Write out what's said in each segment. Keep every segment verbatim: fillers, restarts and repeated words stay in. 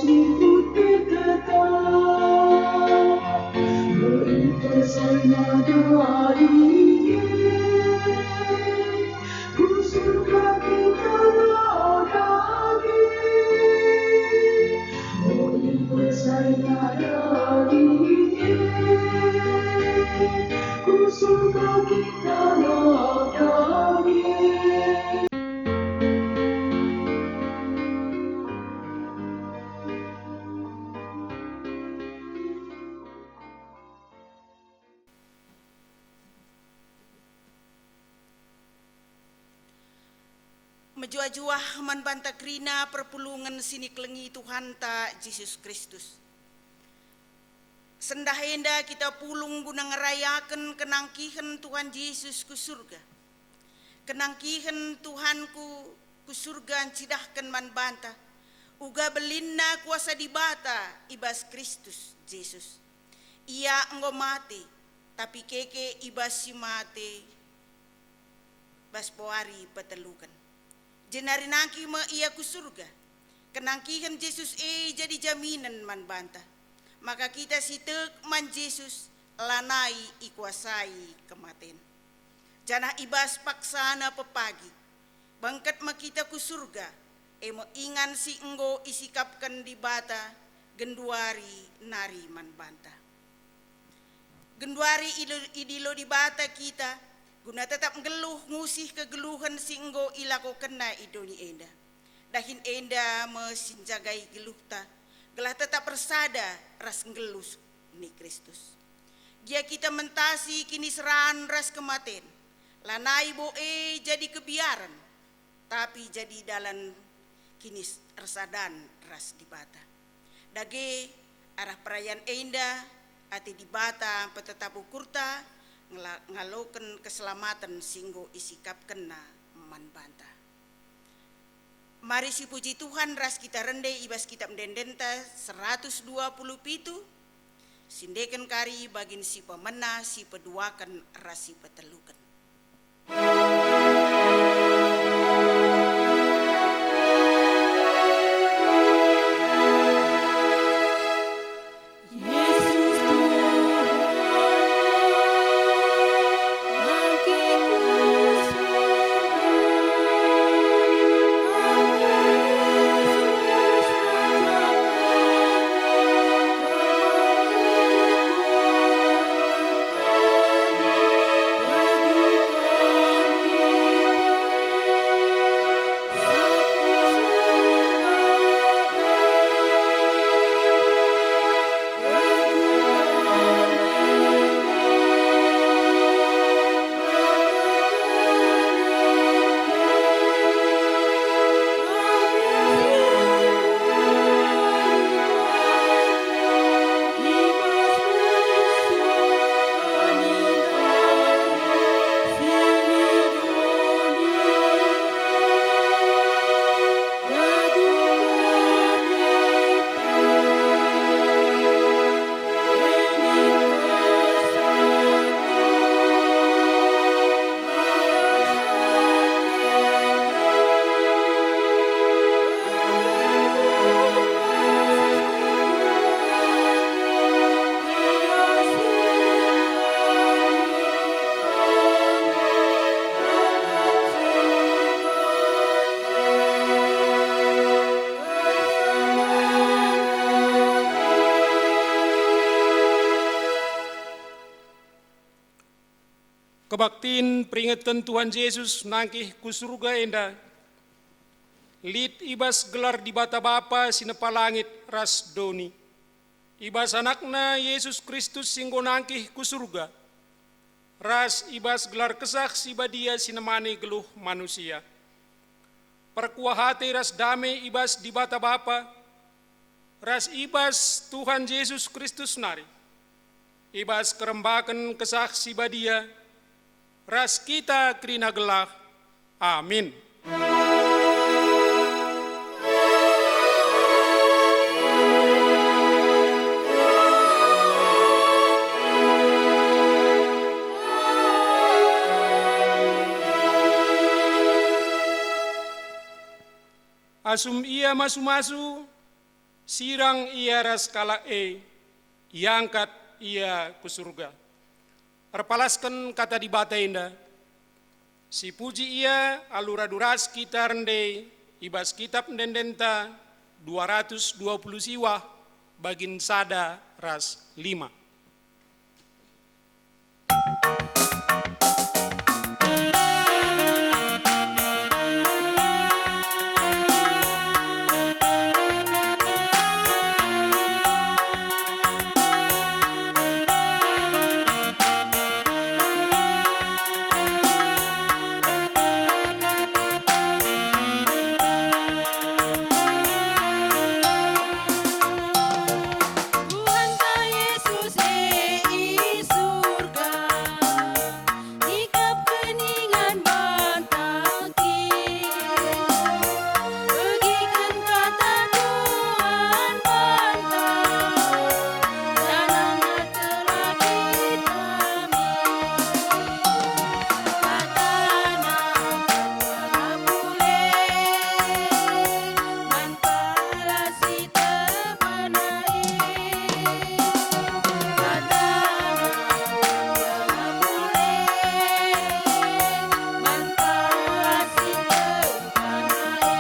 Siput tetap, beri persaingan hari ini. Ku surga kita lagi, beri persaingan hari ini. Ku surga kita lagi. Mejuah-juah man banta kerina perpulungen si nikelengi Tuhanta Jesus Kristus. Sendah enda kita pulung guna ngerayaken kenangkihen Tuhan Jesus ku surga. Kenangkihen Tuhanku ku surga ncidahken man banta, uga belinna kuasa Dibata i bas Kristus Jesus. Ia enggo mate, tapi keke i bas si mate bas pewari peteluken. Jenari nangkih me ia ku surga. Kenangkihen Jesus e jadi jaminen man banta, maka kita si tek man Jesus lanai ikuasai kematen. Janah i bas paksana pepagi, bengket me kita ku surga, e me ingan si enggo isikapken Dibata genduari nari man banta. Genduari idilo, idilo Dibata kita, guna tetap nggeluh ngusih kegeluhen si enggo ilakokenNa i doni enda. Dahin enda me si njagai geluhta, gelah tetap ersada ras nggeluh ni Kristus. Gia kita mentasi kiniseran ras kematen, lanai bo e jadi kebiaren, tapi jadi dalan kinis ersadan ras Dibata. Dage, arah perayan enda, ate Dibata mpetetap ukurta ngela-, ngaloken keselamaten si enggo isikapkenNa man banta. Mari sipuji Tuhan ras kita rende i bas Kitap Ende-endenta seratus dua puluh pitu, sindeken kari bagin si pemena, si peduaken ras si peteluken. Kebaktin peringetken Tuhan Jesus nangkih ku surga enda lit i bas gelar Dibata Bapa si nepa langit ras doni, i bas AnakNa Jesus Kristus si enggo nangkih ku surga, ras i bas gelar Kesah Si Badia si nemani geluh manusia. Perkuah ate ras dame i bas Dibata Bapa, ras i bas Tuhan Jesus Kristus nari, i bas kerembaken Kesah Si Badia, ras kita kerina gelah. Amin. Asum ia masu-masu, Sirang ia ras kalak e, iangkat ia ku Surga. Erpalasken Kata Dibata enda, sipuji ia alu radu ras kita rende i bas Kitap Ende-endenta dua ratus dua puluh siwah, bagin sada ras lima. Tuhanta Jesus e i Surga, ikapken ingan banta kin. Begiken kata Tuhan banta, janah ertelah lit kami. KataNa pulih man kalak si tebana e. KataNa pulih man kalak si tebana e.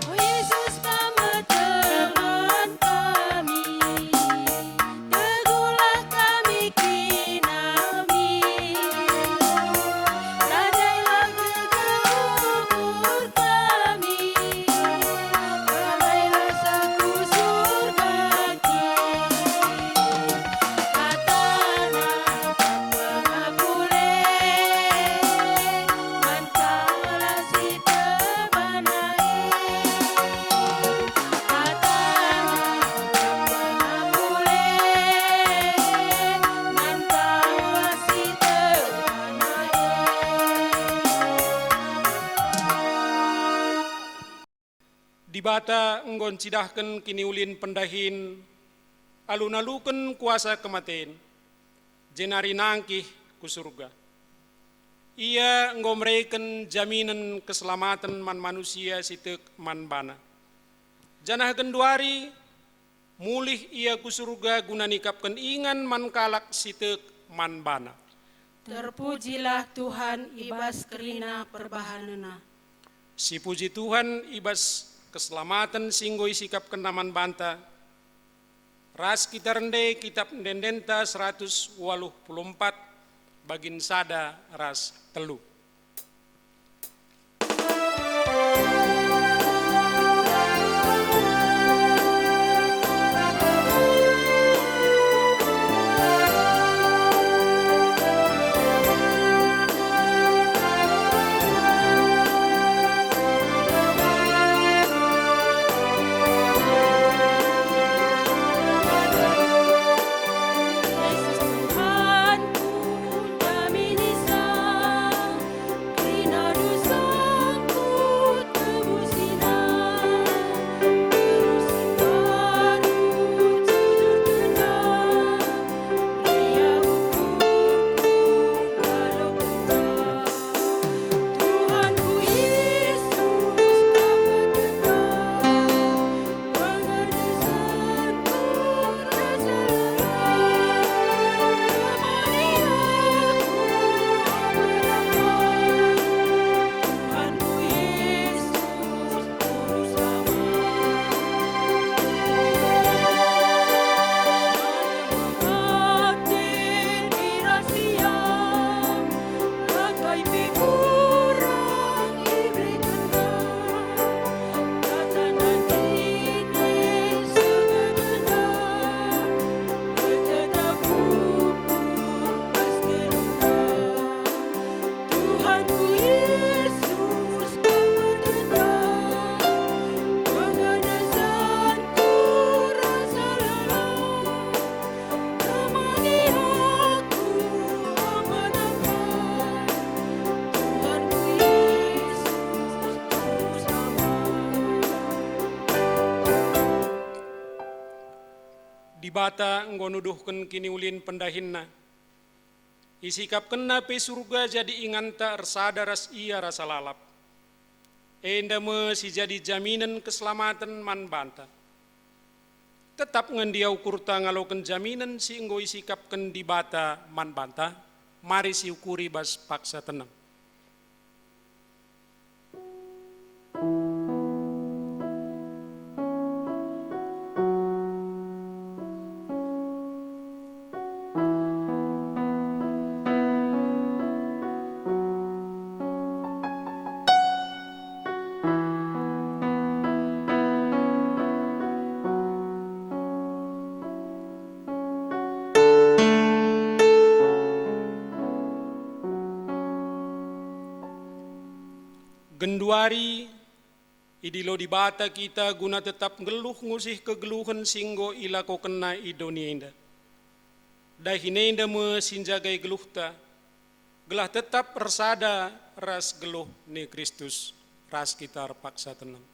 O Jesus, Kam me teman kami. Teguhlah kami kin amin. Rajailah gegeh ukur kami. Pemailah ku Surga kin. KataNa pulih man kalak si tebana e. KataNa pulih man kalak si tebana e. Dibata enggo ncidahken kiniulin pendahin alu naluken kuasa kematen, jenari nangkih ku Surga. Ia enggo mereken jaminen keselamaten man manusia si tek man baNa. Janah genduari mulih Ia ku Surga guna nikapken ingan man kalak si tek man baNa. Terpujilah Tuhan i bas kerina perbahanenNa. Sipuji Tuhan i bas keselamaten si enggo isikapkenNa man banta, ras kita rende Kitap Ende-endenta seratus waluh puluh empat, bagin sada ras telu. Tuhanku Yesus, Kam me tetap pengadesanku rasa lelah. Temani aku, Aman Tuhanku Yesus, ku sapa. Dibata enggo nuduhken kiniulin pendahinNa. IsikapkenNa pe Surga jadi inganta ersada ras Ia rasa lalap. Enda me si jadi jaminen keselamaten man banta. Tetap nge ndia ukurta ngaloken jaminen si enggo isikapken Dibata man banta? Mari siukuri bas paksa tenang. Genduari, idilo Dibata kita guna tetap nggeluh ngusih kegeluhen si enggo ilakokenNa i doni enda. Dahin enda me si njagai geluhta, gelah tetap ersada ras geluh ni Kristus, ras kita erpaksa tenang.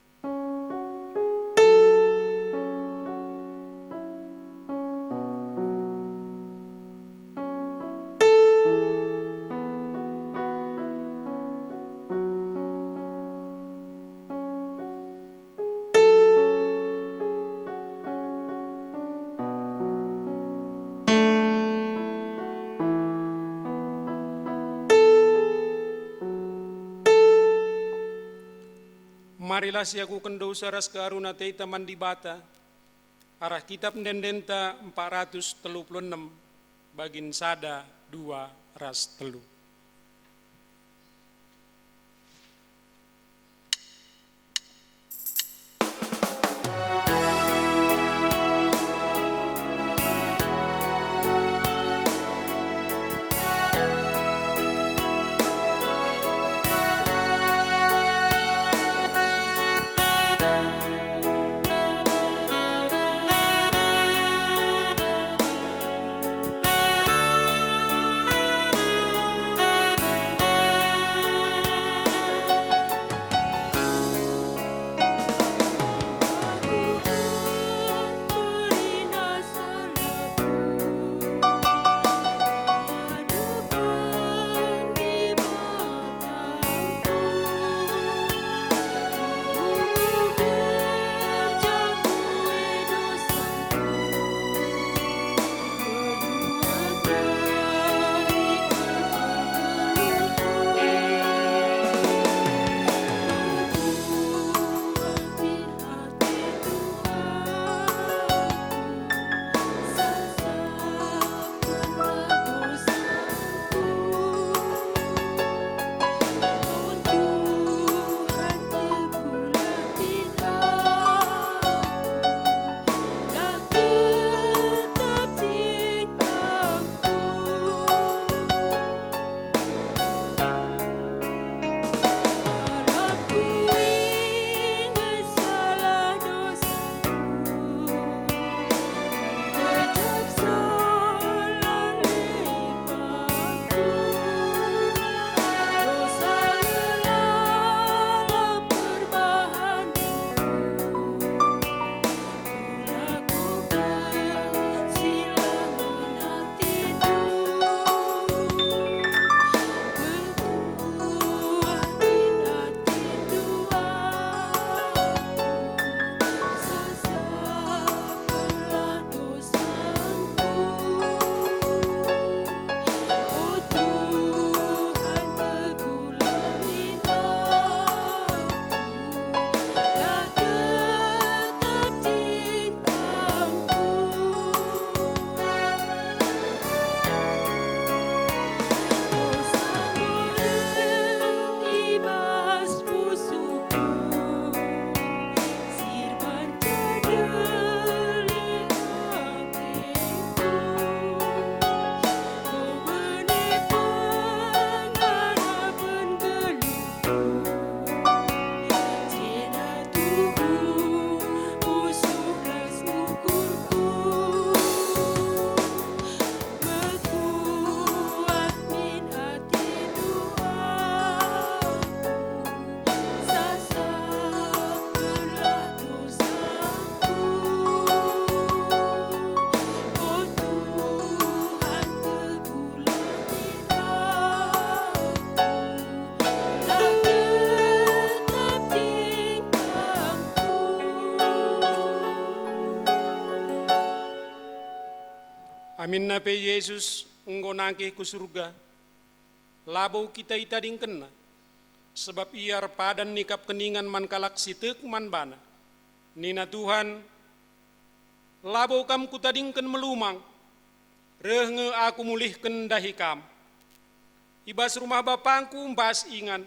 Marilah siakuken dosa ras kearun ateta man Dibata, arah Kitap Ende-endenta empat ratus telu puluh enem, bagin sada, dua, ras telu. Aminna pe Jesus enggo nangkih ku Surga, labo kita itadingkenNa, sabap IA erpadan nikapken ingan man kalak si tek man baNa. Nina Tuhan, "Labo Kam Kutadingken melumang, reh nge Aku mulihken ndahi Kam. I bas rumah BapangKu mbas ingan,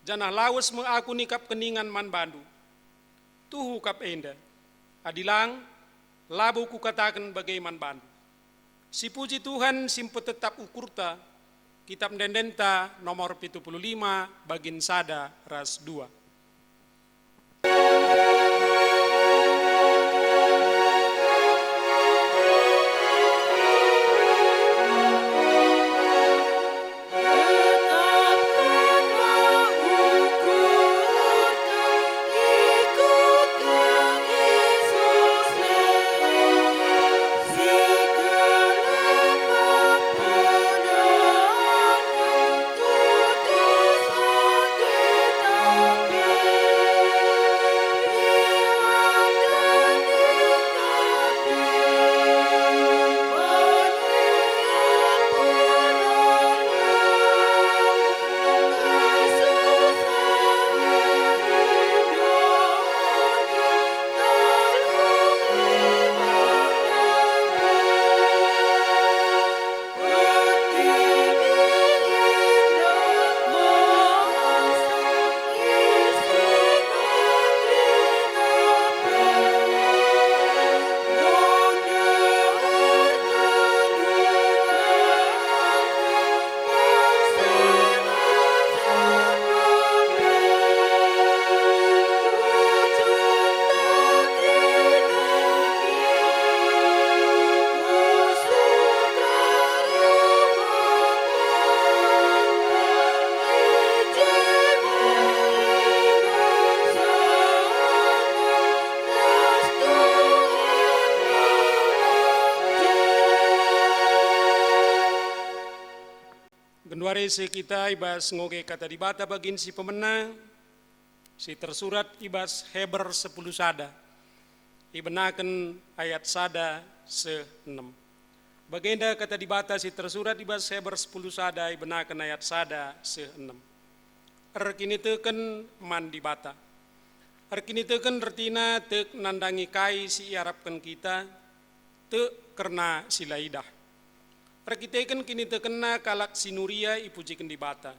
janah lawes me Aku nikapken ingan man baNdu. Tuhu kap enda, adi lang, labo Kukataken bage man baNdu." Sipuji Tuhan si mpetetap ukurta, Kitap Ende-endenta nomor pitu puluh lima, bagin sada ras dua. Genduari si kita i bas ngoge Kata Dibata bagin si pemena, si tersurat i bas Heber sepuluh sada, ibenaken ayat sada seh enem. Bagenda Kata Dibata si tersurat i bas Heber sepuluh sada, ibenaken ayat sada seh enem. Erkiniteken man Dibata. Erkiniteken ertina tek nandangi kai si iarapken kita, tek kerna si la idah. Erkiteken kinitekenna kalak si nuria ipujiken Dibata.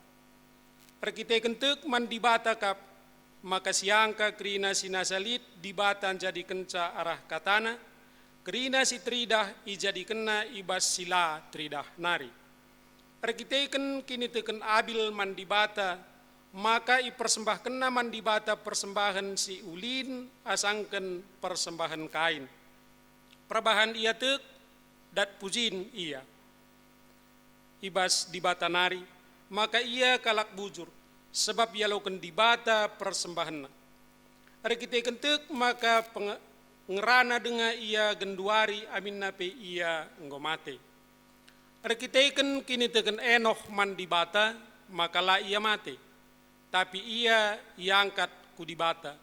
Erkiteken tek man Dibata kap, maka siangka kerina si nasa lit Dibata njadikenca arah kataNa, kerina si teridah ijadikenNa i bas si la teridah nari. Erkiteken kiniteken Abil man Dibata, maka ipersembahkenna man Dibata persembahen si ulin asangken persembahen Kain. Perbahan ia tek, dat pujin ia i bas Dibata nari, maka ia kalak bujur, sebab ialoken Dibata persembahenna. Erkiteken tek maka penge-, ngerana denga ia genduari aminna pe ia enggo mate. Erkiteken kiniteken Enoh man Dibata, maka la ia mate, tapi ia iangkat ku Dibata.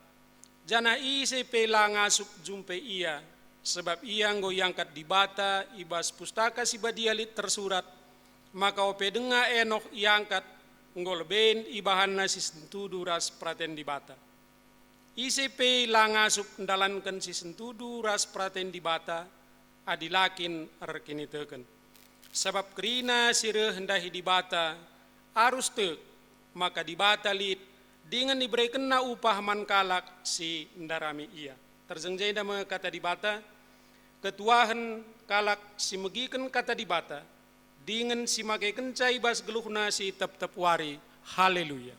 Janah ise pe la ngasup jumpe ia, sebab ia enggo iangkat Dibata. I bas Pustaka Si Badia lit tersurat, maka ope denga Enoh iangkat, enggo leben ibahanna si sentudu ras peraten Dibata. Ise pe la ngasup ndalanken si sentudu ras peraten Dibata, adi la kin erkiniteken. Sabap kerina si reh ndahi Dibata arus tek maka Dibata lit dingen iberekenNa upah man kalak si ndarami Ia. Terjeng jenda me Kata Dibata, ketuahen kalak si megiken Kata Dibata, dingen si makekenca i bas geluhna si tep-tep wari. Haleluya!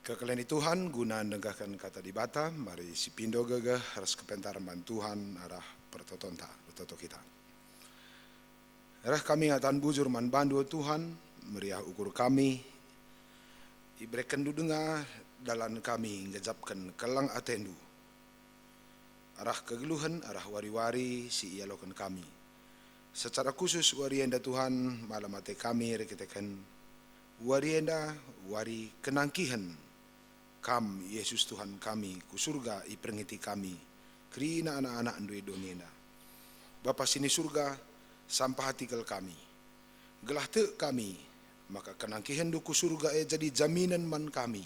Kekeleni Tuhan guna ndengkehken Kata Dibata, mari sipindo gegeh ras kepentaren man Tuhan arah pertotonta, ertoto kita. Reh kami ngataken bujur man baNdu, o Tuhan, meriah ukur kami iberekenndu denga dalan kami nggejapken keleng atendu, arah kegeluhen, arah wari-wari si ialoken kami. Secara khusus wari enda, Tuhan, malem ate kami erkiteken wari enda, wari kenangkihen Kam, Yesus Tuhan kami, ku Surga iperingeti kami, kerina anak-anakNdu i doni enda. Bapa si ni Surga, sampahati kal kami, gelah tek kami maka kenangkihenNdu ku Surga e jadi jaminen man kami.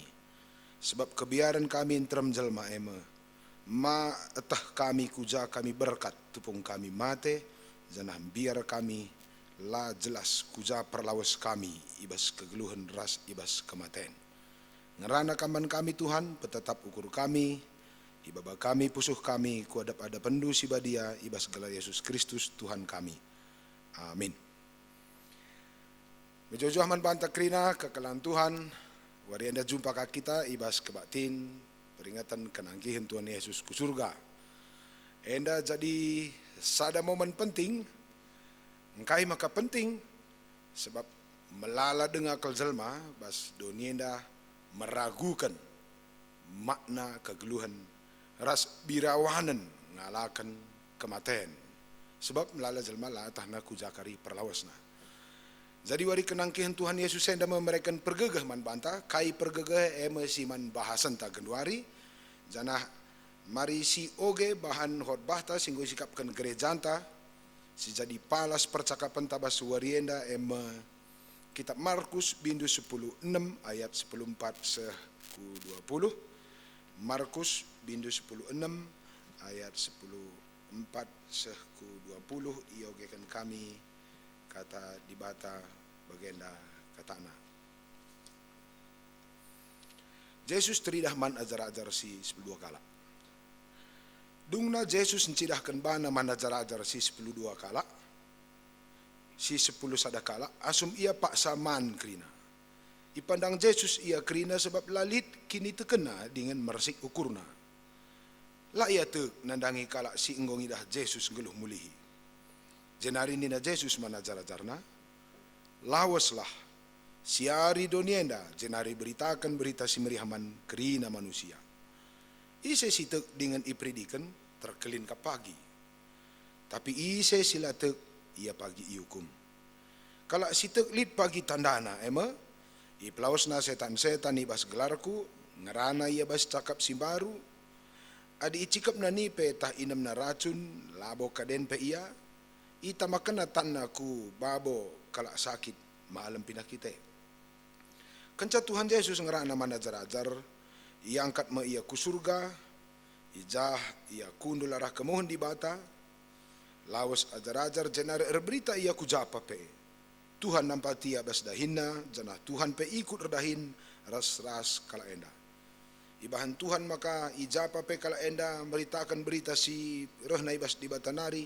Sebab kebiaren kami nterem jelma e me, ma eteh kami ku ja kami berkat, tupung kami mate, janah mbiar kami la jelas ku ja perlawes kami i bas kegeluhen ras i bas kematen. Ngerana Kam man kami, Tuhan, petetap ukur kami, ibaba kami pusuh kami ku adap-adapenNdu si badia i bas gelar Yesus Kristus, Tuhan kami. Amin. Mejuah-juah man banta kerina kekelengen Tuhan, wari enda jumpa ka kita i bas kebaktin peringatan kenangkihen Tuhan Yesus ku Surga. Enda jadi sada momen penting. Engkai maka penting? Sebab melala denga kal jelma bas doni enda meraguken makna kegeluhen ras birawanen ngalaken kematen. Sebab melala jelma la etehna ku ja kari perlawesna. Jadi wari kenangkihen Tuhan Yesus enda me mereken pergegeh man banta, kai pergegeh e me si man bahasenta genduari, janah mari sioge bahan khotbahta si enggo isikapken gerejanta, si jadi palas percakapenta bas wari enda e me Kitap Markus bindu sepuluh enem ayat sepuluh empat seh ku dua puluh. Markus bindu sepuluh enem ayat sepuluh empat seh ku dua puluh, iogeken kami Kata Dibata bagenda katana. Jesus teridah man ajar-ajar si sepuluh dua kalak. Dungna Jesus ncidahken bana man ajar-ajar si sepuluh dua kalak, si sepuluh sada kalak, asum ia paksa man kerina. Ipandang Jesus ia kerina sebab la lit kinitekenna dingen mersik ukurna. La ia tek nandangi kalak si enggo ngidah Jesus nggeluh mulihi. Jenari nina Jesus man ajar-ajarNa, "Laweslah, siari doni enda, jenari beritaken Berita Si Meriah man kerina manusia. Ise si tek dingen iperidiken, terkelin kap pagi. Tapi ise si la tek, ia pagi iukum. Kalak si tek lit pagi tandana, e me, ipelawesna setan-setan i bas gelarKu, ngerana ia bas cakap si mbaru. Adi icikepna nipe tah inemna racun, labo kaden pe ia, itamakenna tanna ku babo kalak sakit, malem pinakit e." Kenca Tuhan Jesus ngerana man ajar-ajar, iangkat me ia ku Surga, i jah ia kundul arah kemuhen Dibata. Lawes ajar-ajar jenari erberita ia ku japa pe. Tuhan nampati ia bas dahinna, janah Tuhan pe ikut erdahin ras-ras kalak enda. Ibahan Tuhan maka i japa pe kalak enda meritaken berita si rehna i bas Dibata nari,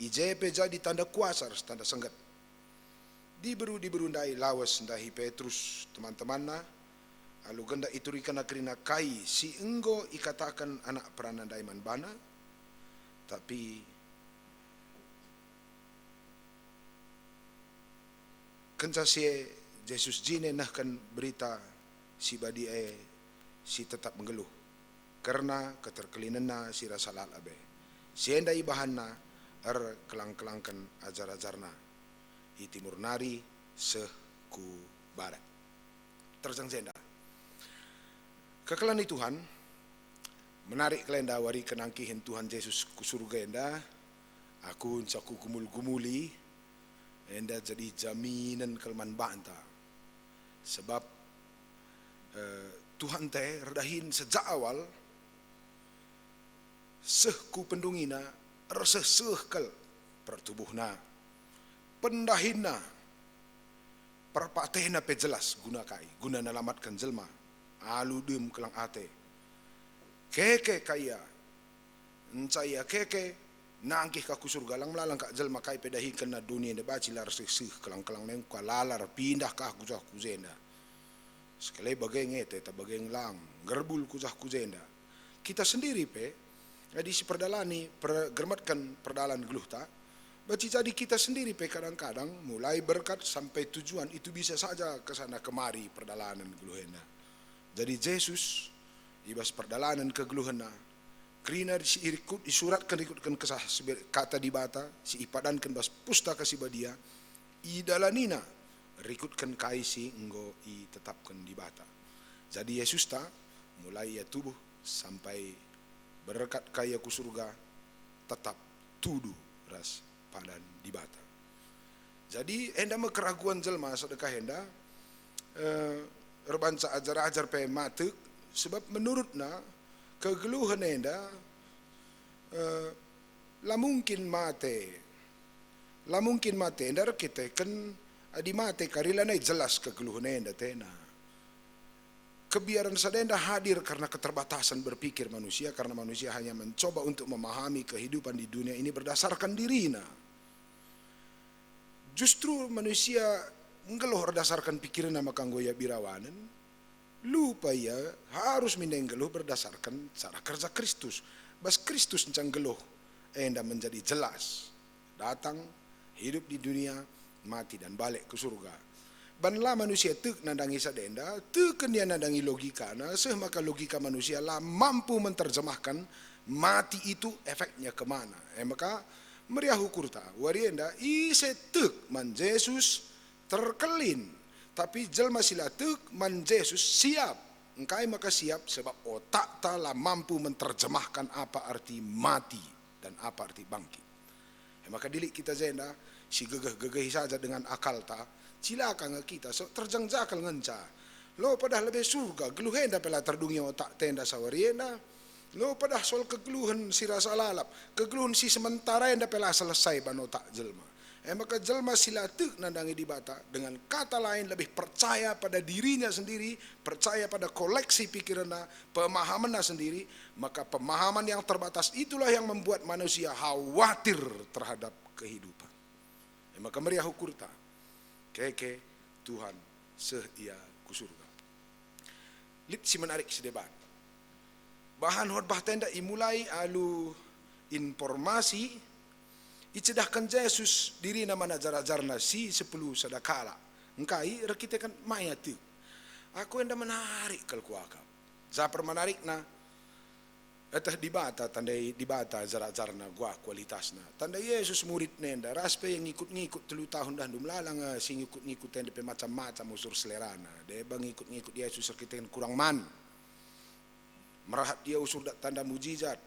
i je pe jadi tanda kuasa ras tanda sengget. Diberu-diberu ndai lawes ndahi Petrus teman-temanna, alu gendah iturikenna kerina kai si enggo ikataken anak perana ndai man bana. Tapi kenca si e, Jesus jine nehken Berita Si Badia e si tetap nggeluh kerna keterkelinenna si rasa lalap e. Si enda ibahanna erkelang-kelangken ajar-ajarna i timur nari seh ku barat. Terjeng jenda. Kekelengen Tuhan, menarik kal enda wari kenangkihen Tuhan Jesus ku Surga enda, aku nca kugumul-gumuli, enda jadi jaminen kal man banta. Sebab, eh, Tuhan te erdahin sejak awal seh ku pendungina, erseh-seh kal pertubuhna, pendahinna, perpatehna pe jelas guna kai, guna nelamatken jelma alu dem keleng ate. Keke ka ia, enca ia keke, nangkih ka ku Surga, lang melala kap jelma kai pe dahikenna doni enda banci la erseh-seh, kelang-kelang nengka lala erpindah ka ku jah ku jenda. Sekali bage nge, teta bage ngelang, nggerbul ku jah ku jenda. Kita sendiri pe, adi siperdalani per-, germetken perdalan geluhta, banci jadi kita sendiri pe kadang-kadang mulai berkat sampai tujuan itu bisa saja ke sana kemari perdalanen geluh enda. Jadi Jesus, i bas perdalanen kegeluhenna, kerina si irikut, isuratken rikutken Kesah Sibe-, Kata Dibata si ipadanken bas Pustaka Si Badia, idalanina rikutken kai si enggo itetapken Dibata. Jadi Jesusta, mulai ia tubuh sampai berkat ka ia ku surga, tetap tudu ras padan Dibata. Jadi, enda me keraguan jelma sedekah enda, eh, erbanca ajar-ajar pe matek, sebab menurutna kegeluhen enda, eh, la mungkin mate. La mungkin mate enda erkiteken adi mate kari lanai jelas kegeluhen enda tena. Kebiaren sada enda hadir karena keterbatasan berpikir manusia, karena manusia hanya mencoba untuk memahami kehidupan di dunia ini berdasarkan dirina. Justru manusia nggeluh erdasarkan pikirenna maka enggo ia birawanen, lupa ia harus min e nggeluh berdasarkan cara kerja Kristus. Bas Kristus nca nggeluh enda menjadi jelas. Datang, hidup di dunia, mati dan balik ke surga. Ban la manusia tek nandangi sada enda, teken ia nandangi logikana, seh maka logika manusia la mampu menterjemahkan mati itu efeknya kemana. E maka, meriah ukurta, wari enda ise tek man Jesus terkelin, tapi jelma si la tek man Jesus siap. Engkai maka siap? Sebab otakta la mampu menterjemahkan apa arti mati dan apa arti bangkit. E maka dilik kita jenda, si gegeh-gegehi saja dengan akalta, cilaka nge kita, so terjangjakal ngenca. Lo padah lebe surga, geluh enda pe la terdungi otak tenda sawari enda. Lo padah soal kegeluhen si rasa lalap, kegeluhen si sementara enda pe la selesai ban otak jelma. E maka jelma si la tek nandangi Dibata, dengan kata lain lebih percaya pada dirinya sendiri, percaya pada koleksi pikiranna, pemahamanna sendiri, maka pemahaman yang terbatas itulah yang membuat manusia khawatir terhadap kehidupan. E maka meriah ukurta, keke Tuhan seh ia ku surga. Lit si menarik si deban. Bahan khotbah tenda imulai alu informasi icidahken Jesus dirina man ajar-ajarna si sepuluh sada kalak. Engkai erkiteken maya tek. Aku enda menarik kal kuakap. Japer menarikna, eteh Dibata, tandai Dibata ajar-ajarna, guah kualitasna. Tandai Jesus murid nenda, ras pe ngikut-ngikut telu tahun dah ndum lalang, eh, si ngikut-ngikut enda pe macam-macam usur selerana. Deba ngikut-ngikut Jesus erkiteken kurang man. Merahat ia usur dat tanda mujizat,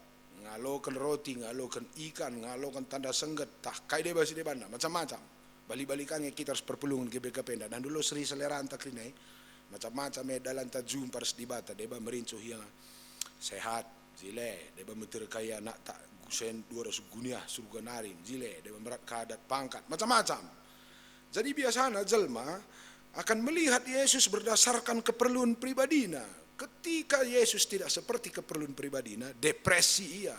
ngaloken roti, ngaloken ikan, ngaloken tanda sengget, tah kai deba si debanna, macam-macam. Bali-bali ka nge kita ras perpulungen G B K P enda, nah dulu seri seleranta kerina e. Macam-macam e dalanta jumpa ras Dibata, deba merincuh ia sehat, jile, deba meterkai anakta sen dua ratus guniah surga nari, jile, deba merat ka adat pangkat, macam-macam. Jadi biasana jelma akan melihat Yesus berdasarkan keperluan pribadina. Ketika Yesus tidak seperti keperluan pribadina, depresi ia.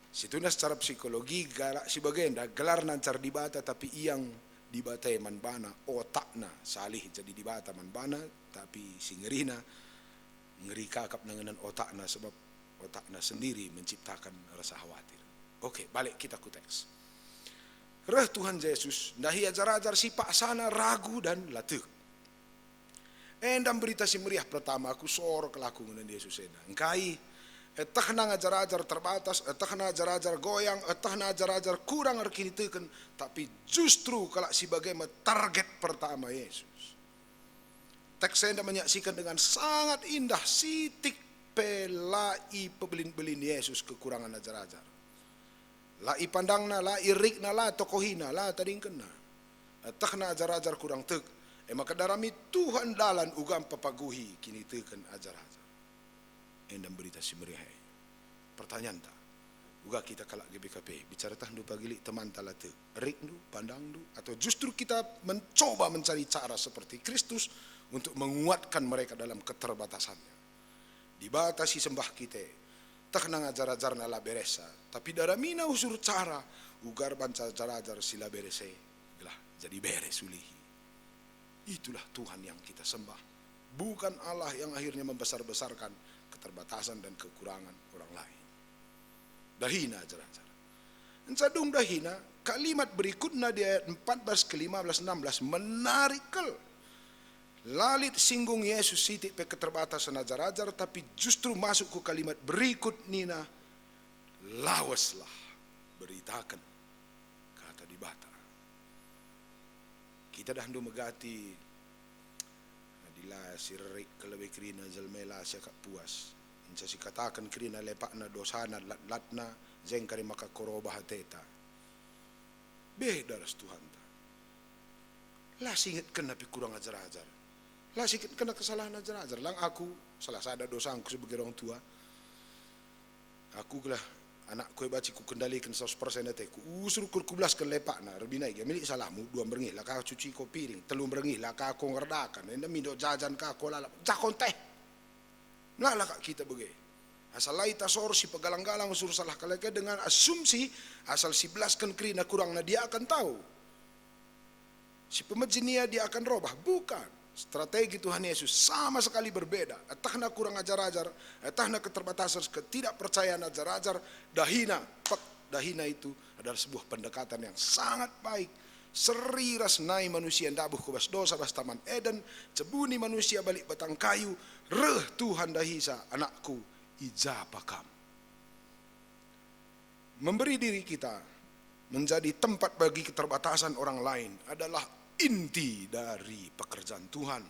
Situhuna secara psikologi, kalak si bagenda gelarna ncar Dibata, tapi iang Dibata e man bana, otakna salih jadi Dibata man bana, tapi si ngerina ngeri kakap nengenen otakna, sebab otakna sendiri menciptakan rasa khawatir. Oke, balik kita ku teks. Reh Tuhan Jesus, ndahi ajar-ajar si paksana ragu dan la tek. Enda Berita Si Meriah pertama, aku sorok laku ngenen Jesus enda. Engkai? Etehna ajar-ajar terbatas, etehna ajar-ajar goyang, etehna ajar-ajar kurang erkiniteken, tapi justru kalak si bage me target pertama Jesus. Teks enda menyaksikan dengan sangat indah, sitik pe la ipebelin-belin Jesus kekurangan ajar-ajar. La ipandangna, la irikna, la tokohina, la tadingkenna. Etehna ajar-ajar kurang tek, e maka darami Tuhan dalan uga mpepaguhi kiniteken ajar-ajar. Enda Berita Si Meriah e. Pertanyanta, uga kita kalak G B K P, bicara tehndu pagi lit temanta la tek, rikndu, pandangndu, atau justru kita mencoba mencari cara seperti Kristus untuk menguatkan mereka dalam keterbatasannya? Dibata si sembah kita e, tehna ajar-ajarna la beresa, tapi daramina usur cara uga erbanca ajar-ajar si la beres e gelah jadi beres ulihi. Itulah Tuhan yang kita sembah, bukan Allah yang akhirnya membesar-besarkan keterbatasan dan kekurangan orang lain. Dahina ajar-ajar. Enca dung dahina, kalimat berikutna di ayat empat belas ke lima belas, enam belas menarik kal. La lit singgung Yesus sitik pe keterbatasan ajar-ajar, tapi justru masuk ku kalimat berikut nina, "Laweslah, beritaken kata Dibata." Kita dah ndu megati, adi la si rerik kal lebe kerina jelma la siakap puas. Nca sikataken kerina lepakna dosana, lat-latna, jengkari maka korobah ateta. Beda ras Tuhanta. La siingetkenna pe kurang ajar-ajar. La siingetkenna kesalahan ajar-ajar. Lang aku, salah sada dosangku sebagai orang tua. Aku gelah anakku e banci kukendaliken seratus persen ateku. Usur kul kubelasken lepakna, erbinai gia, "Milik salahmu, dua mberengi la ka cuci ko piring, telu mberengi la ka ko ngerdakan, enda mindo jajan ka ko lalap, jakon teh." Melala kak kita bage. Asal la itasor si pegalang-galang usur salah kalak e dengan asumsi asal sibelasken kerina kurangna dia akan tau. Si pemejin ia dia akan robah. Bukan. Strategi Tuhan Yesus sama sekali berbeda. Etehna kurang ajar-ajar, etehna keterbatasan, ketidakpercayaan ajar-ajar, dahina, pek, dahina itu adalah sebuah pendekatan yang sangat baik. Seri ras nai manusia ndabuh ku bas dosa bas Taman Eden, cebuni manusia balik batang kayu, reh Tuhan dahisa, "Anakku, i ja pa kam?" Memberi diri kita menjadi tempat bagi keterbatasan orang lain adalah inti dari pekerjaan Tuhan.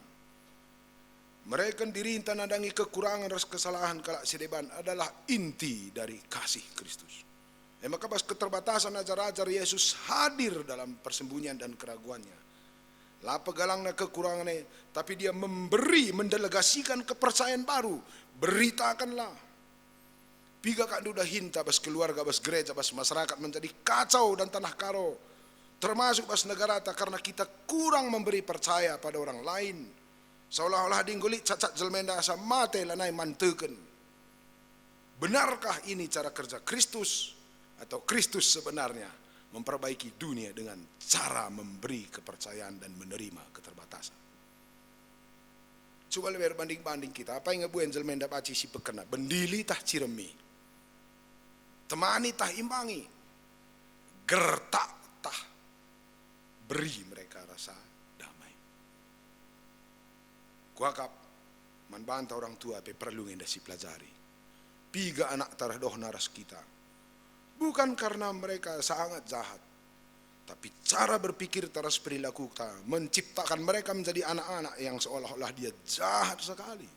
Mereken dirinta nandangi kekurangan ras kesalahan kalak si deban adalah inti dari kasih Kristus. E maka bas keterbatasan ajar-ajar Yesus hadir dalam persembunyian dan keraguannya. La pegalangna kekurangan e, tapi dia memberi, mendelegasikan kepercayaan baru. Beritakanlah. Piga kak ndu dahinta bas keluarga, bas gereja, bas masyarakat menjadi kacau dan tanah karo, termasuk bas negarata, karena kita kurang memberi percaya pada orang lain. Seolah-olah adi enggo lit cacat jelma enda asa mate lanai manteken. Benarkah ini cara kerja Kristus? Atau Kristus sebenarnya memperbaiki dunia dengan cara memberi kepercayaan dan menerima keterbatasan? Cuba lebe erbanding-banding kita, apai nge buen jelma enda banci si pekena, bendili tah ciremi, temani tah imbangi, gertak tah beri mereka rasa damai. Kuakap man banta orang tua pe perlu nge enda sipelajari. Piga anakta reh dohna ras kita. Bukan karena mereka sangat jahat, tapi cara berpikirta ras perilakuta menciptakan mereka menjadi anak-anak yang seolah-olah dia jahat sekali.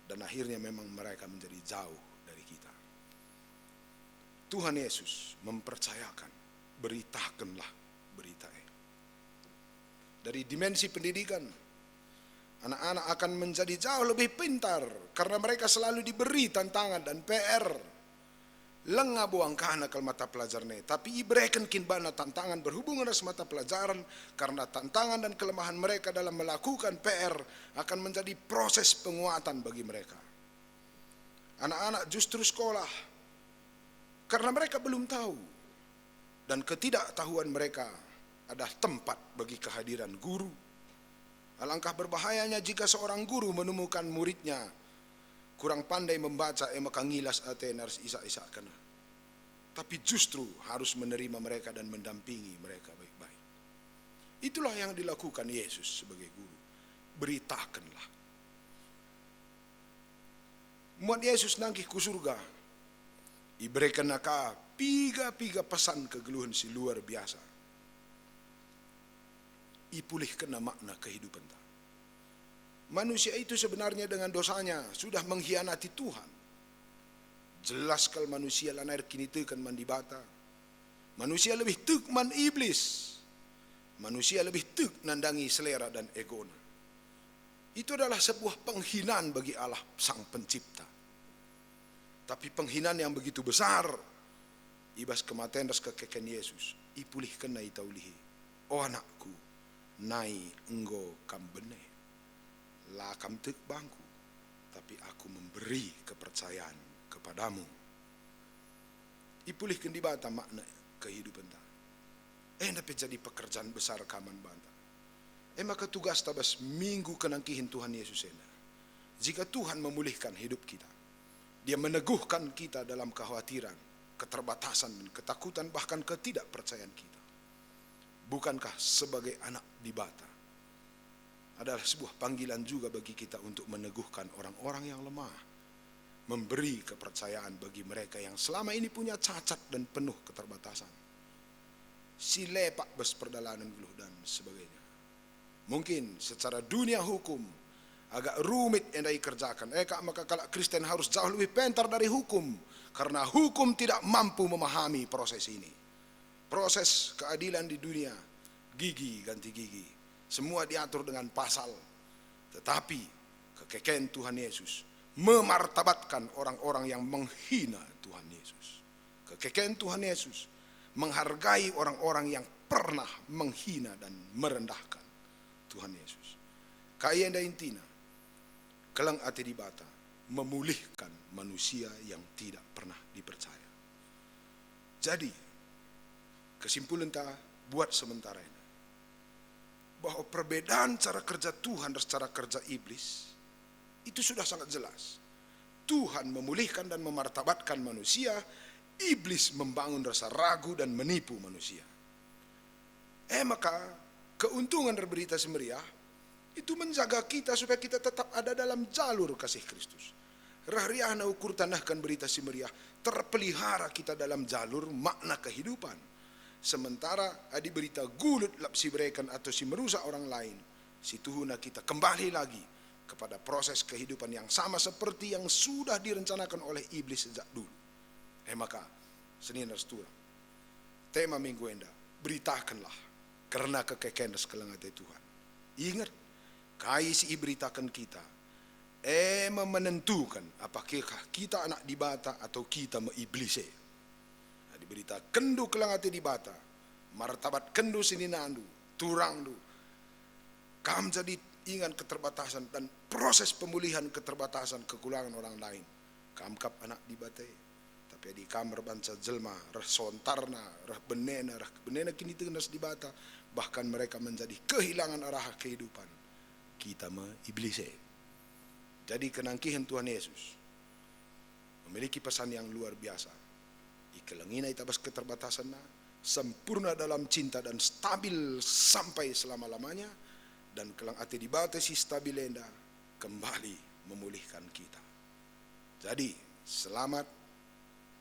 Dan akhirnya memang mereka menjadi jauh dari kita. Tuhan Yesus mempercayakan, "Beritakenlah berita e." Dari dimensi pendidikan, anak-anak akan menjadi jauh lebih pintar karena mereka selalu diberi tantangan dan P R. Langa buang kahna kal mata pelajaran e, tapi ibereken kin bana tantangan berhubungan ras mata pelajaran, karena tantangan dan kelemahan mereka dalam melakukan P R akan menjadi proses penguatan bagi mereka. Anak-anak justru sekolah karena mereka belum tahu, dan ketidaktahuan mereka adalah tempat bagi kehadiran guru. Alangkah berbahayanya jika seorang guru menemukan muridnya kurang pandai membaca, e maka ngilas atena ras isak-isakkenna. Tapi justru harus menerima mereka dan mendampingi mereka baik-baik. Itulah yang dilakukan Yesus sebagai guru. Beritakenlah. Muat Yesus nangkih ku surga, iberekenNa ka piga-piga pesan kegeluhen si luar biasa. IpulihkenNa makna kehidupenta. Manusia itu sebenarnya dengan dosanya sudah mengkhianati Tuhan. Jelas kal manusia lanai erkiniteken man Dibata. Manusia lebih tek man iblis. Manusia lebih tek nandangi selera dan egona. Itu adalah sebuah penghinaan bagi Allah Sang Pencipta. Tapi penghinaan yang begitu besar, i bas kematen ras kekeken Yesus, ipulihkenNa ita ulihi. "O anakku, nai enggo kam bene. La kam tek bangku, tapi aku memberi kepercayaan kepadamu." Ipulihken Dibata makna kehidupenta. Enda pe jadi pekerjaan besar ka man banta. E maka tugasta bas minggu kenangkihen Tuhan Yesus enda. Jika Tuhan memulihkan hidup kita, Dia meneguhkan kita dalam kekhawatiran, keterbatasan, dan ketakutan, bahkan ketidakpercayaan kita. Bukankah sebagai anak Dibata, adalah sebuah panggilan juga bagi kita untuk meneguhkan orang-orang yang lemah, memberi kepercayaan bagi mereka yang selama ini punya cacat dan penuh keterbatasan. Si lepak bas perdalanen geluh dan sebagainya. Mungkin secara dunia hukum agak rumit enda ikerjakan, e kap maka kalak Kristen harus jauh lebih pintar dari hukum, karena hukum tidak mampu memahami proses ini. Proses keadilan di dunia, gigi ganti gigi, semua diatur dengan pasal. Tetapi kekeken Tuhan Yesus memartabatkan orang-orang yang menghina Tuhan Yesus. Kekeken Tuhan Yesus menghargai orang-orang yang pernah menghina dan merendahkan Tuhan Yesus. Kai enda intina? Keleng ate Dibata memulihkan manusia yang tidak pernah dipercaya. Jadi, kesimpulenta buat sementara ini, bahwa perbedaan cara kerja Tuhan ras cara kerja iblis itu sudah sangat jelas. Tuhan memulihkan dan memartabatkan manusia, iblis membangun rasa ragu dan menipu manusia. E maka, keuntungan Berita Si Meriah itu menjaga kita supaya kita tetap ada dalam jalur kasih Kristus. Reh riahna ukurta nehken Berita Si Meriah, terpelihara kita dalam jalur makna kehidupan. Sementara adi berita gulut lap si bereken atau si merusak orang lain, situhuna kita kembali lagi kepada proses kehidupan yang sama seperti yang sudah direncanakan oleh iblis sejak dulu. E maka, senina ras turang, tema minggu enda, beritakenlah kerna kekeken ras keleng ate Tuhan. Inget, kai si iberitaken kita, e me menentuken apakah kita anak Dibata atau kita me iblis e. Adi beritakenndu keleng ate Dibata, martabatkenndu seninandu, turangndu, kam jadi ingan keterbatasan dan proses pemulihan keterbatasan kekurangan orang lain, kam kap anak Dibata e. Tapi adi kam erbanca jelma, reh sontarna, reh benena, reh benena kiniteken ras Dibata, bahkan mereka menjadi kehilangan arah kehidupan, kita me iblis e. Jadi kenangkihen Tuhan Yesus memiliki pesan yang luar biasa. Ikelengina i bas keterbatasanna, sempurna dalam cinta dan stabil sampai selama-lamanya, dan keleng ate Dibata si stabil enda kembali memulihkan kita. Jadi, selamat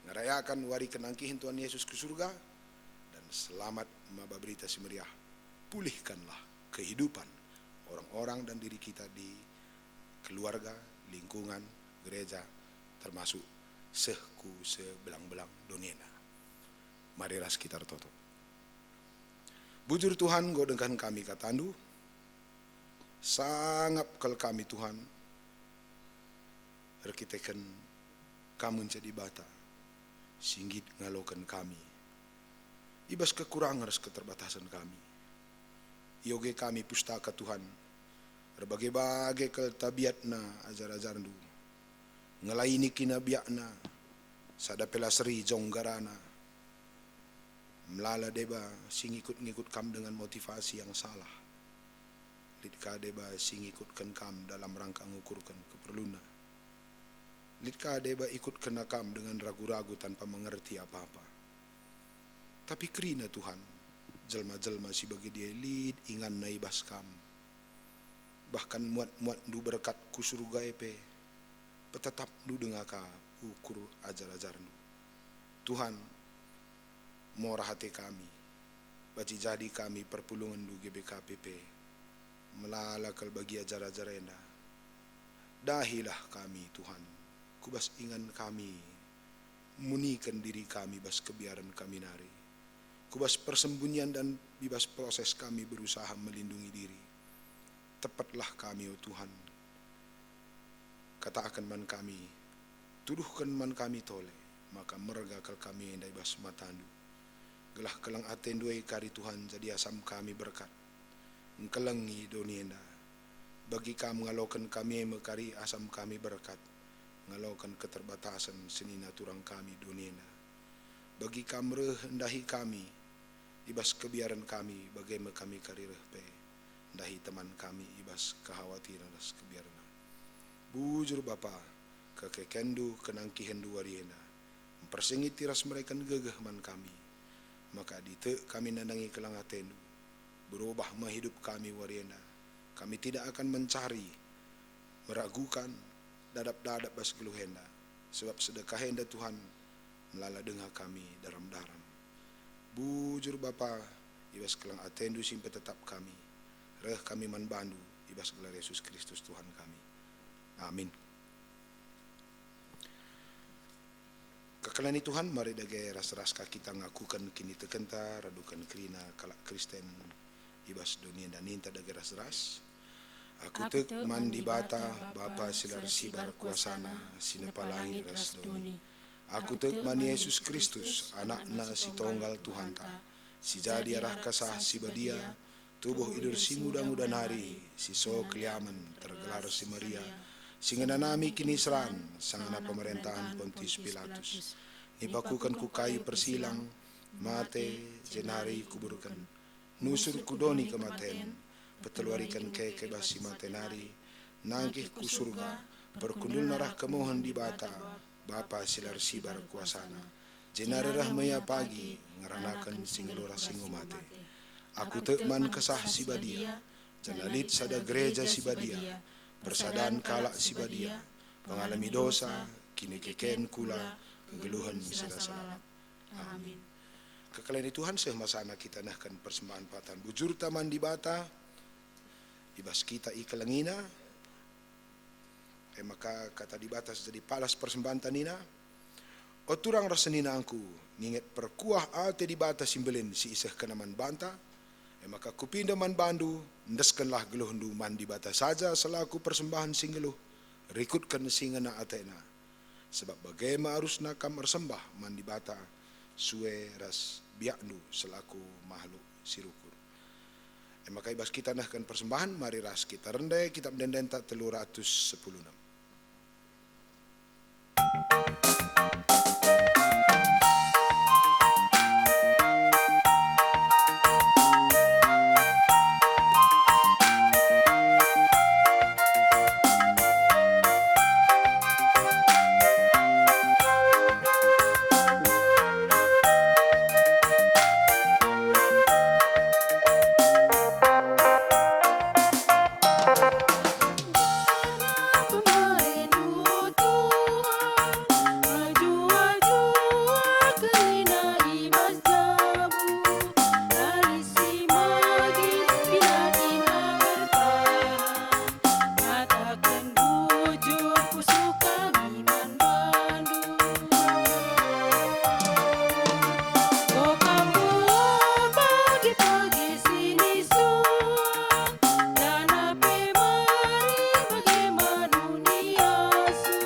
ngerayakan wari kenangkihen Tuhan Yesus ku surga, dan selamat maba Berita Si Meriah. Pulihkanlah kehidupan orang-orang dan diri kita di keluarga, lingkungan, gereja, termasuk seh ku sebelang-belang doni enda. Mari ras kita ertoto. Bujur Tuhan, enggo dengahen kami kataNdu. Sangap kal kami, Tuhan, erkiteken Kam ngenca Dibata si nggit ngaloken kami i bas kekurangen ras keterbatasen kami. Ioge kami pustaka, Tuhan, erbage-bage kal tabiatna ajar-ajarNdu, ngelaini kina biakna, sada pe la seri jong ngarana. Melala deba si ngikut-ngikut Kam dengan motivasi yang salah. Lit ka deba si ngikutken Kam dalam rangka ngukurken keperluna. Lit ka deba ikutkenna Kam dengan ragu-ragu tanpa mengerti apa-apa. Tapi kerina, Tuhan, jelma-jelma si bage e lit inganna i bas Kam. Bahkan muat-muatNdu berkat ku surga e pe, petetapNdu denga ka ukur ajar-ajarNdu. Tuhan, morah ate kami, banci jadi kami perpulungenNdu G B K P P. Melala kal bagi ajar-ajar enda. Dahilah kami, Tuhan, ku bas ingan kami, muniken diri kami bas kebiaren kami nari. Ku bas persembunyian dan i bas proses kami berusaha melindungi diri. Tepetlah kami, o Tuhan. Kataken man kami, tuduhken man kami tole, maka merga kal kami enda i bas mataNdu. Gelah keleng ateNdu e kari, Tuhan, jadi asam kami berkat. Engkelengi doni enda. Bagi Kam ngaloken kami e me kari asam kami berkat, ngaloken keterbatasen senina turang kami doni enda. Bagi Kam reh ndahi kami i bas kebiaren kami, bage me kami kari reh pe ndahi teman kami i bas kehawatiren ras kebiarenna. Bujur Bapa, kekekenndu, kenangkihenNdu wari enda mpersingeti ras mereken gegeh man kami, maka adi tek kami nandangi keleng ateNdu, berubah me hidup kami wari enda, Kami tidak akan mencari, meragukan, dadap-dadap bas geluh enda, sebab sedekah enda, Tuhan, melala denga kami daram-daram. Bujur Bapa, i bas keleng ateNdu si mpetetap kami, reh kami man baNdu i bas gelar Yesus Kristus Tuhan kami. Amin. Kekelengen Tuhan, mari dage ras-ras ka kita ngakuken kinitekenta raduken kerina kalak Kristen i bas doni enda. Ninta dage ras-ras. Aku tek man Dibata, Bapa si la ersibar kuasaNa, si nepa langit ras doni. Aku tek man Yesus Kristus, AnakNa si tonggal Tuhanta, si jadi arah Kesah Si Badia, tubuh idur si nguda-nguda nari, si so keliamen, tergelar si Maria, si ngenanami kiniseran sangana pemerentahen Pontius Pilatus. Ipakuken ku kayu persilang, mate, jenari ikuburken. Nusur ku doni kematen, peteluariken keke bas si mate nari, nangkih ku Surga, perkundulna arah kemuhen Dibata, Bapa si la ersibar kuasaNa. Jenari reh me Ia pagi ngeranaken si nggeluh ras si enggo mate. Aku tek man Kesah Si Badia, janah lit sada Gereja Si Badia, persadan kalak si badia, pengalemi dosa, kinikeken kula, kegeluhen si rasa lalap. Amin. Kekelengen Tuhan, seh masana kita nehken persembahen peratan bujurta man Dibata i bas kita ikelengiNa. E maka Kata Dibata si jadi palas persembahenta nina, "O turang ras seninangku, nginget perkuah ate Dibata si mbelin si isehkenNa man banta, e maka kupindo man bandu, endeskenlah geluhndu man Dibata saja selaku persembahen si nggeluh, rikutken si ngena ateNa. Sebab bage me arusna kam ersembah man Dibata sue ras biakndu selaku mahluk si rukun." E maka i bas kita nehken persembahen, mari ras kita rende Kitab Ende-endenta telu ratus sepuluh enem. Kataken bujur, pusuh kami man bandu. Enggo kam bagi-bagi sinisuan, janah pe mari bage man uni asu.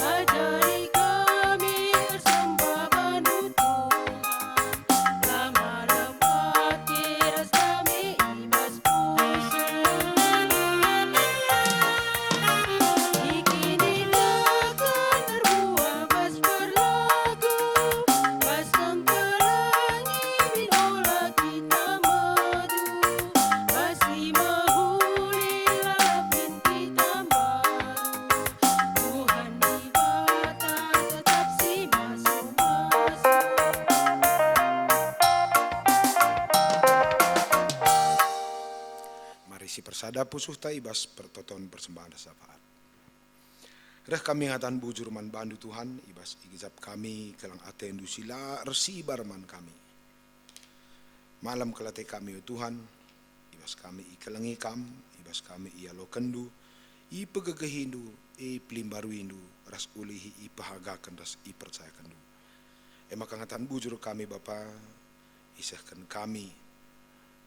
Ajari kami ersembah bandu, Tuhan. Tuhan Dibata tetap si masu-masu. Mari sipersada pusuhta i bas pertoton persembahen syafaat. Reh kami ngataken bujur man bandu, Tuhan, i bas igejap kami keleng atendu si la ersibar man kami. Malem kel ate kami, o Tuhan, i bas kami ikelengi Kam, i bas kami ialokenndu, ipegegehindu, ipelimbaruindu, ras ulihi ipehagaken ras ipercayakenndu. E maka ngataken bujur kami, Bapa, isehken kami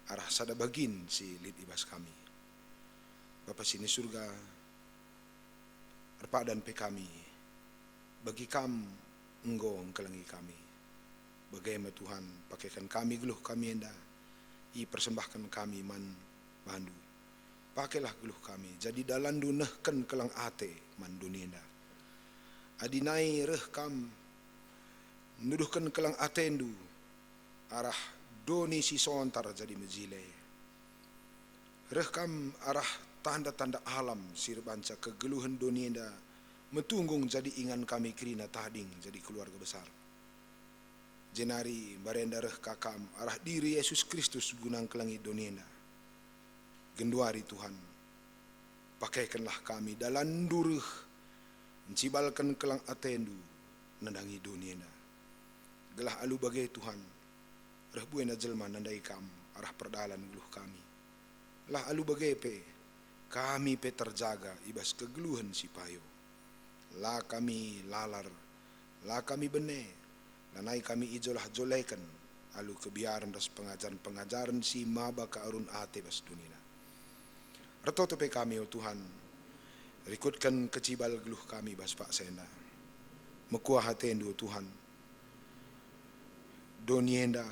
arah sada bagin si lit i bas kami. Bapa si ni Surga, erpadan pe kami, bagi Kam enggo engkelengi kami. Bage me Tuhan, pakeken kami geluh kami enda, ipersembahken kami man bandu. Pakelah geluh kami, jadi dalanndu nehken keleng ate man doni enda. Adi nai reh Kam nuduhken keleng atendu arah doni si sontar jadi mejile. Reh Kam arah tanda-tanda alam si erbanca kegeluhen doni enda metunggung jadi ingan kami kerina tading jadi keluarga besar. Jenari mbarenda reh ka Kam arah diri Yesus Kristus guna engkelengi doni enda. Genduari Tuhan, pakaikenlah kami dalanndu reh, ncibalken keleng atendu nandangi doni enda. Gelah alu bage Tuhan, reh buena jelma nandai Kam arah perdalan geluh kami. Lah alu bage pe, kami pe terjaga i bas kegeluhen si payo. La kami lalar, la kami bene, lanai kami ijolah-joleken alu kebiaren ras pengajaren-pengajaren si maba kearun ate bas dunina. Ertoto pe kami, o Tuhan, rikutken kecibal geluh kami bas paksa enda. Mekuah atendu, o Tuhan, doni enda,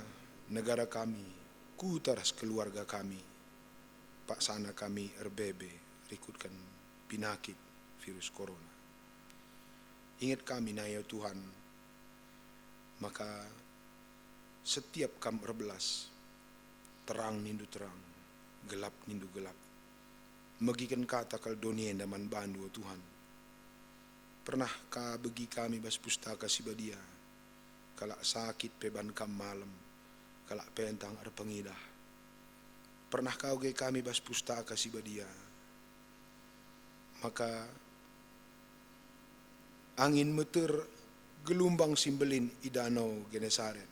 negara kami, kuta ras keluarga kami, paksana kami erbebe rikutken pinakit virus corona. Inget kami nai, o Tuhan, maka setiap Kam erbelas, terang nindu terang, gelap nindu gelap. Megiken kata kal doni enda man bandu, o Tuhan. Pernah ka begi kami bas Pustaka Si Badia, kalak sakit pe ban Kam malem, kalak pentang erpengidah. Pernah ka uge kami bas Pustaka Si Badia, maka angin meter, gelumbang si mbelin i Danau Genesaret.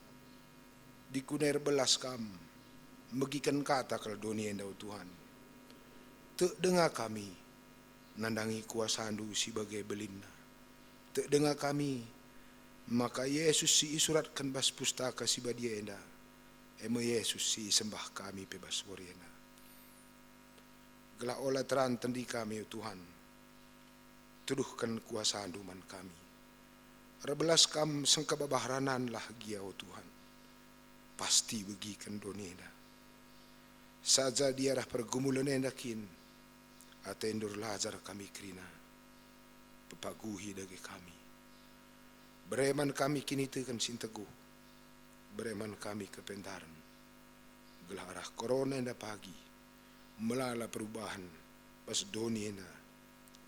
Dikuna erbelas Kam, megiken kata kal doni enda, o Tuhan. Tek denga kami nandangi kuasaNdu si bage belinna. Tek denga kami maka Yesus si isuratken bas Pustaka Si Badia enda, e me Yesus si isembah kami pe bas wari enda. Gelah ola teran tendi kami, o Tuhan, tuduhken kuasaNdu man kami. Erbelas Kam sengkebabah rananlah gia, o Tuhan. Pasti begiken doni enda. Saja diarah pergumulen enda kin, ateNdu erlajar kami kerina. Pepaguhi dage kami. Bere man kami kiniteken si nteguh. Bere man kami kepentaren. Gelah arah corona enda pagi, melala perubahen bas doni enda,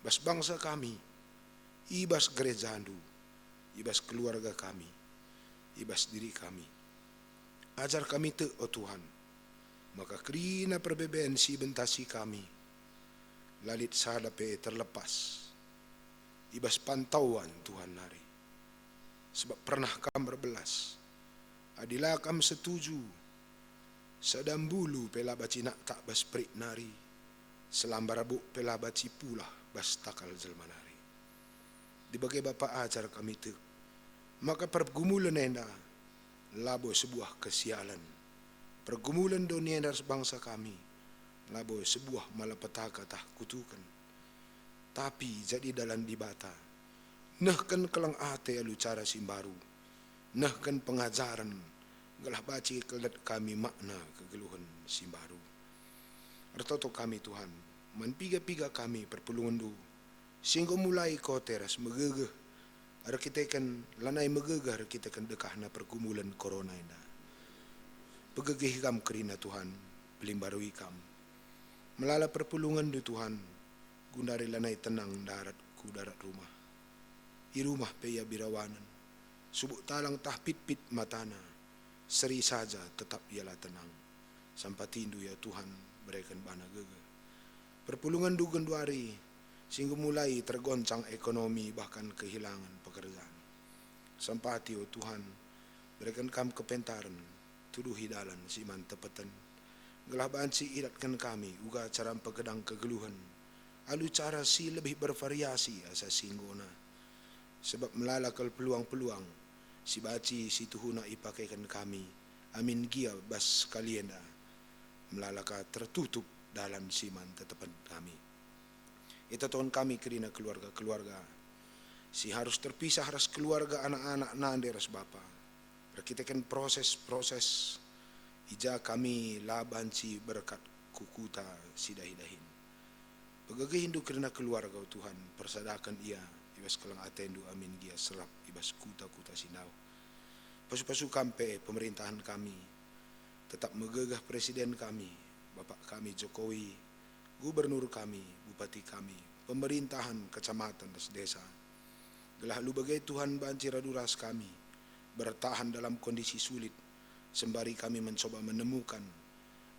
bas bangsa kami, i bas gerejaNdu, i bas keluarga kami, i bas diri kami. Ajar kami tek, o Tuhan, maka kerina perbeben si ibentasi kami, la lit sada pe terlepas i bas pantauan Tuhan nari. Sebab pernah Kam erbelas, adi la Kam setuju, sada mbulu pe la banci naktak bas perik nari, selambar buk pe la banci pulah bas takal jelma nari. Dibage Bapa, ajar kami tek, maka pergumulen enda labo sebuah kesialen. Pergumulen doni enda ras bangsa kami labo sebuah malapetaka tah kutuken. Tapi jadi dalan Dibata, nehken keleng ate alu cara si mbaru, nehken pengajaren, gelah banci keldet kami makna kegeluhen si mbaru. Ertoto kami, Tuhan, man piga-piga kami perpulungenNdu, si enggo mulai kote ras megegeh erkiteken, lanai megegeh erkiteken dekahna pergumulen corona enda. Pegegehi Kam kerina, Tuhan, pelimbarui Kam. Melala perpulungenNdu, Tuhan, gundari lanai tenang ndarat ku darat rumah. I rumah pe ia birawanen, subuk talang tah pitpit matana, seri saja tetap ia la tenang. SampatiNdu, ya Tuhan, bereken bana gegeh. PerpulungenNdu genduari, si enggo mulai tergoncang ekonomi bahkan kehilangan pekerjaan. Sampati, o Tuhan, bereken Kam kepentaren, tuduhi dalan si man tepeten, gelah banci idatken kami uga cara mpegedang kegeluhen alu cara si lebih bervariasi asa si enggona. Sebab melala kal peluang-peluang si banci situhuna ipakeken kami, amin gia bas kali enda, melala ka tertutup dalan si man tetepen kami. Itetoken kami kerina keluarga-keluarga si harus terpisah ras keluarga, anak-anak, nande ras bapa, erkiteken proses-proses i ja kami la banci berkat ku kuta si dahi-dahin. PegegehiNdu kerina keluarga, o Tuhan, persadaken ia i bas keleng ateNdu amin gia serap i bas kuta-kuta si ndauh. Pasu-pasu Kam pe pemerintahen kami, tetap megegeh presiden kami, Bapak kami Jokowi, gubernur kami, bupati kami, pemerintahen kecamatan ras desa, gelah alu bage Tuhan banci radu ras kami, bertahan dalam kondisi sulit, sembari kami mencoba menemukan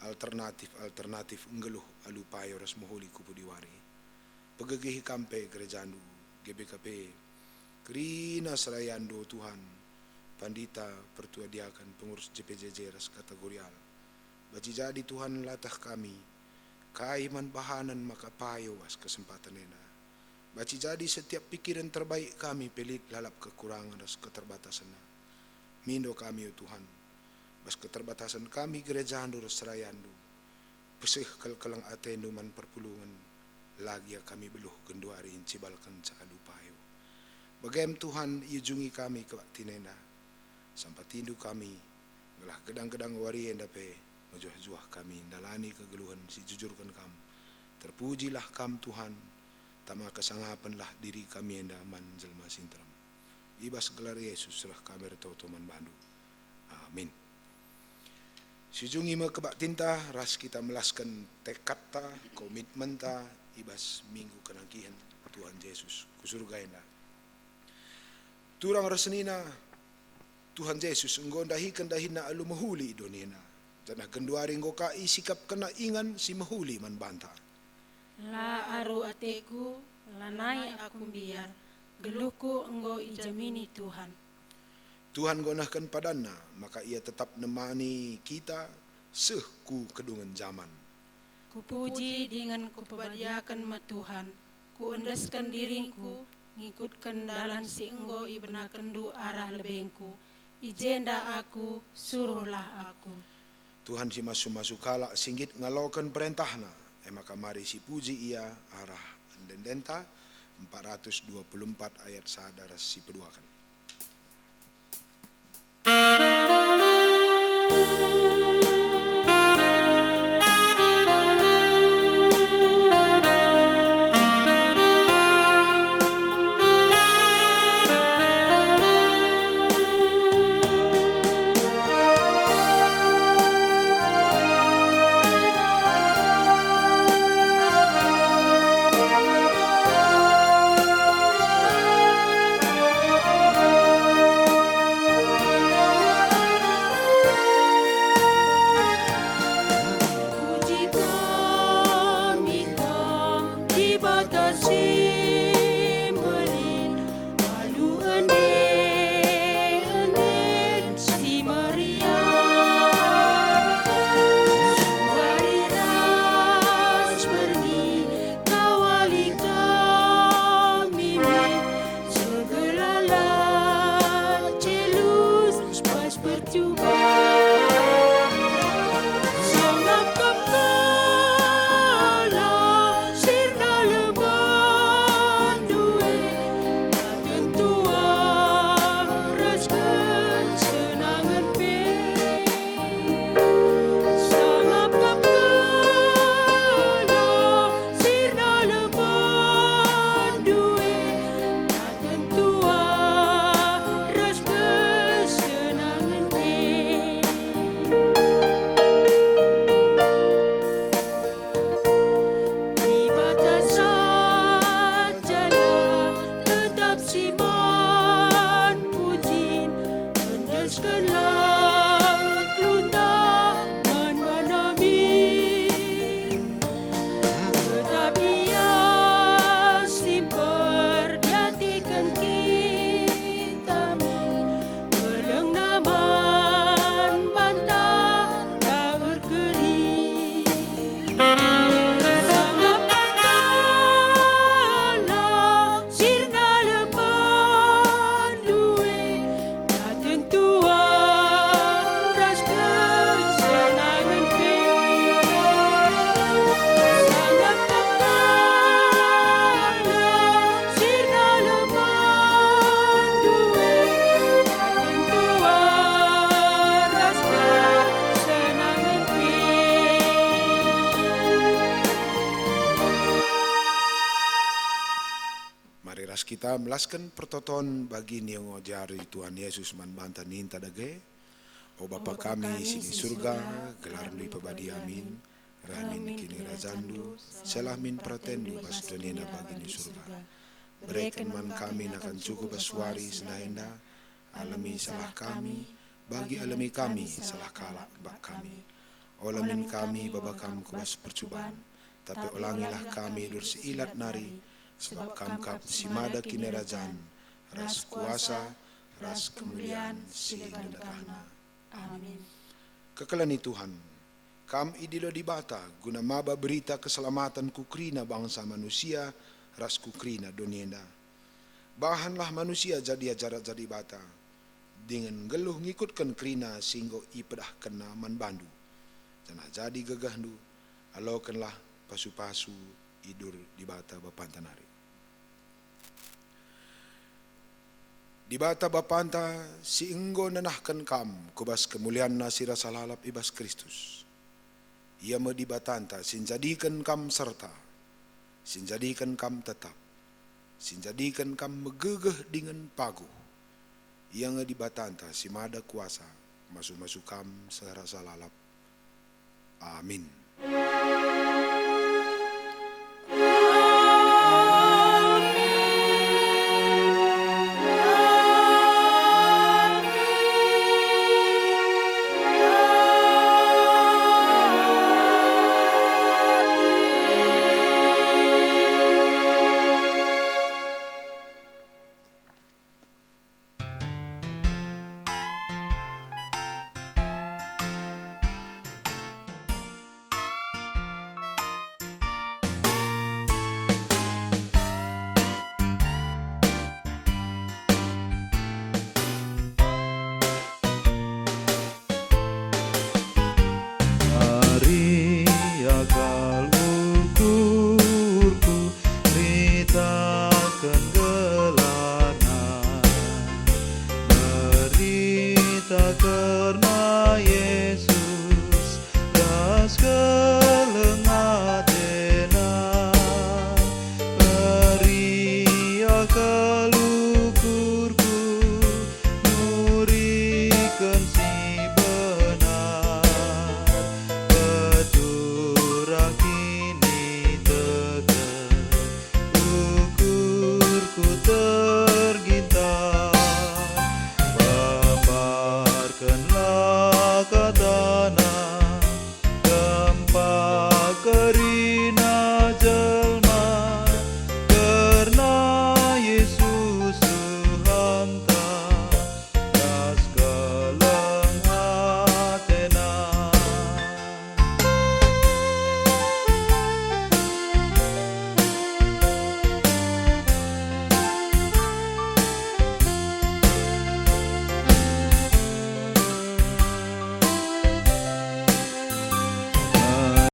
alternatif-alternatif nggeluh alu payo ras mehuli ku pudi wari. Pegegehi kam pe gerejandu, G B K P, kerina serayandu, o Tuhan, pandita, pertua diaken, pengurus J P J J ras kategorial. Banci jadi, Tuhan, latah kami, kai man bahanen maka payo bas kesempaten enda. Banci jadi, setiap pikiren terbaik kami pe lit lalap kekurangen ras keterbatasenna. Mindo kami, o Tuhan, bas keterbatasen kami gerejandu ras serayandu. Peseh kal keleng atendu man perpulungen, la gia kami beluh genduari ncibalkenca alu payo. Bagem Tuhan, iujungi kami kebaktin enda. Sampatindu kami, gelah gedang-gedang wari enda pe mejuah-juah kami ndalani kegeluhen si jujurken Kam. Terpujilah Kam, Tuhan, tama kesangapenlah diri kami enda man jelma si nterem. I bas gelar Yesus reh kami ertoto man bandu. Amin. Siujungi me kebaktinta ras kita melasken tekadta, komitmenta i bas minggu kenangkihen Tuhan Jesus ku surga enda. Turang ras senina, Tuhan Jesus enggo ndahiken dahinNa alu mehuli i doni enda, janah genduari enggo ka isikapkenNa ingan si mehuli man banta. La aru ateku, lanai aku mbiar, geluhku enggo ijamini Tuhan. Tuhan enggo nehken padanNa maka Ia tetap nemani kita seh ku kedungen jaman. Kupuji dingen kupebadiaken me Tuhan, kuendesken diringku ngikutken dalan si enggo ibenakenndu arah lebengku. I jenda aku, suruhlah aku. Tuhan si masu-masu kalak si nggit ngaloken perentahNa, e maka mari sipuji Ia arah ende-endenta empat ratus dua puluh empat ayat sada ras si peduaken. Puji kami Kam, Dibata si mbelin, alu ende-enden si meriah. Suari ras berngi, kawali kami min, segelalah celus pas percuba. Sangap kepala sirna leman due, tentu arus kesenangen pe. Sangap kepala sirna leman due, tentu arus kesenangen e. Dibata sajalah tetap si man pujin, endeskenlah geluhta man bana min. Tetap Ia si mperdiateken kita min, kelengna man banta la erkeri. Sangap kepala sirna leman due, Tentu arus kesenangen pe. Sangap kepala sirna leman due. Tentu arus kesenangen pe. Mari ras kita melasken pertoton bagi ni enggo ajari Tuhan Yesus man banta ninta dage. O Bapa kami si ni Surga, gelarNdu ipebadia min, reh min kinirajanNdu, sehlah min peratenNdu bas doni enda bagi ni Surga. Bereken man kami nakan cukup bas wari sendah enda, alemi salah kami, bagi alemi kami salah kalak bak kami. Ola min kami baba Kam ku bas percuban, tapi olangilah kami i bas si ilat nari, sebab Kam kap si mada kinirajan, ras kuasa, ras kemulian si ndekahna. Amin. Kekela ni Tuhan, Kam idilo Dibata guna maba berita keselamaten ku kerina bangsa manusia ras ku kerina doni enda. Bahanlah manusia jadi ajar-ajar Dibata, dingen nggeluh ngikutken kerina si enggo ipedahkenNa man bandu, janah jadi gegehndu, alokenlah pasu-pasu idur Dibata Bapanta nari. Dibata Bapanta si enggo nenahken kam ku bas kemulianNa si rasa lalap i bas Kristus, Ia me Dibatanta si njadiken kam serta, si njadiken kam tetap, si njadiken kam megegeh dingen paguh. Ia nge Dibatanta si mada kuasa masu-masu kam seh rasa lalap. Amin.